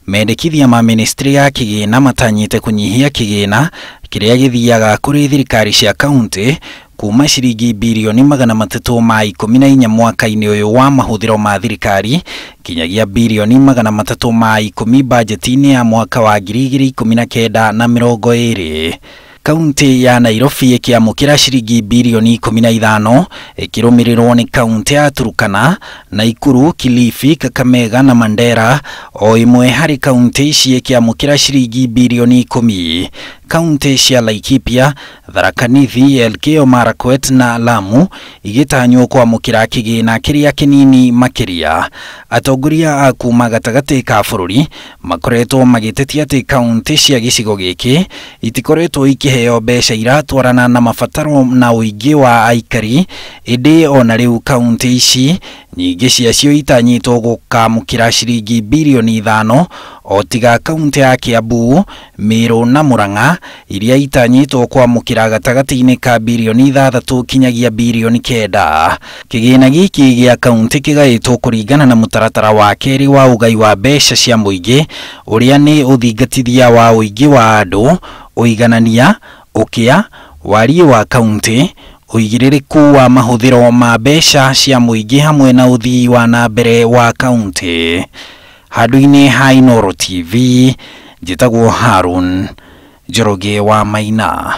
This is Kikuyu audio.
Mendekithia ma ministry ya kĩgĩna matanyĩte kũnyihia kĩgĩna kĩrĩa gĩthiaga kũrĩ thirikari cia kaunti kuma ciringi birioni 314 mwaka-inĩ ũyũ wa mahũthĩro ma thirikari kinyagia birioni 310 bajeti-inĩ ya mwaka wa 2019 na 20. Kaunti ya Nairobi ĩkĩamũkĩra ciringi birioni 15, ĩkĩrũmĩrĩrwo nĩ kaunti ya Turkana, Nakuru, Kilifi, Kakamega na Mandera, o ĩmwe harĩ kaunti ici ĩkĩamũkĩra ciringi birioni 10. Kaunti cia Laikipia, Tharaka Nithi, Elgeyo Marakwet na Lamu igĩtanywo kwamũkĩra kĩgĩna kĩrĩa kĩnini makĩria. Atongoria a kuma gatagatĩ ka bũrũri makoretwo magĩtetia atĩ kaunti cia gĩcigo gĩkĩ itikoretwo ikĩheo mbeca iratwarana na mabataro na ũingĩ wa aikari, ĩndĩ ona rĩu kaunti ici nyingĩ ciacio itanyĩtwo gũkamũkĩra ciringi birioni 5, o tiga kaunti ya Kiambu, Meru na Murang'a iria itanyĩtwo kwamũkĩra gatagatĩ-inĩ ka birioni 6 kinyagia birioni 9. Kĩgĩna gĩkĩ gĩa kaunti kĩgaĩtwo kũringana na mũtaratara wa kerĩ wa ũgai wa mbeca cia mũingĩ, ũrĩa nĩ ũthingatithia wa ũingĩ wa andũ, ũiganania, ũkĩa, wariĩ wa kaunti, ũigĩrĩrĩku wa mahũthĩro ma mbeca cia mũingĩ hamwe na ũthii wa na mbere wa kaunti. Handũ-inĩ ha Inooro TV, njĩtagwo Harun Njoroge wa Maina.